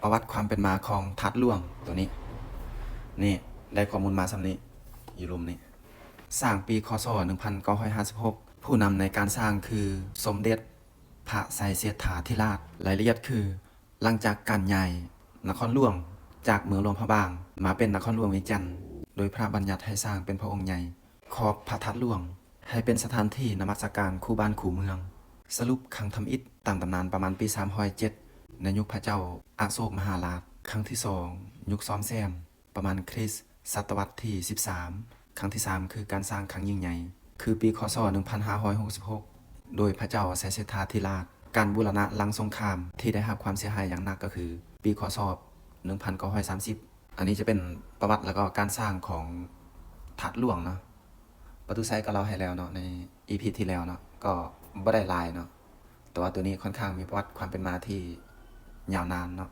ປະຫວັດຄວາມເປັນມາຂອງທາດຫຼວງໂຕນີ້ ນີ້ ໄດ້ຂໍ້ມູນມາສ່ຳນີ້ ຢູ່ລຸ່ມນີ້ ສ້າງປີ ຄ.ສ. ໜຶ່ງພັນເກົ້າຮ້ອຍຫ້າສິບຫົກ ຜູ້ນຳໃນການສ້າງຄືສົມເດັດພະໄຊເສດຖາທິລາດ. ລາຍລະອຽດຄື ຫຼັງຈາກການຍ້າຍນະຄອນຫຼວງຈາກເມືອງຫຼວງພະບາງ ມາເປັນນະຄອນຫຼວງວຽງຈັນ ໂດຍພະລາບັນຍັດໃຫ້ສ້າງເປັນພະອົງໃຫຍ່ ຂອບພະທາດຫຼວງ ໃຫ້ເປັນສະຖານທີ່ນະມັດສະການຄູ່ບ້ານຄູ່ເມືອງ. ສະຫຼຸບຄັ້ງທຳອິດຕາມຕຳນານປະມານປີສາມຮ້ອຍເຈັດ ໃນຍຸກພະເຈົ້າອະໂສກມະຫາລາດ, ຄັ້ງທີສອງ ຍຸກສ້ອມແຊມ ປະມານຄຣິສຕະວັດທີສິບສາມ ຄັ້ງທີສາມ ຄືການສ້າງຄັ້ງຍິ່ງໃຫຍ່ ຄືປີ ຄ.ສ. ໜຶ່ງພັນຫ້າຮ້ອຍຫົກສິບຫົກ ໂດຍພະເຈົ້າໄຊເສດຖາທິລາດ. ການບູລະນະຫຼັງສົງຄາມທີ່ໄດ້ຮັບຄວາມເສຍຫາຍຢ່າງໜັກກໍຄືປີ ຄ.ສ. ໜຶ່ງພັນເກົ້າຮ້ອຍສາມສິບ. ອັນນີ້ຈະເປັນປະຫວັດ ແລ້ວກໍການສ້າງຂອງທາດຫຼວງເນາະ. ປະຕູໄຊກໍເລົ່າໃຫ້ແລ້ວເນາະ ໃນ ອີພີ ທີ່ແລ້ວເນາະ ກໍບໍ່ໄດ້ຫຼາຍເນາະ ແຕ່ວ່າໂຕນີ້ຄ່ອນຂ້າງມີປະຫວັດຄວາມເປັນມາທີ່ຍາວນານເນາະ.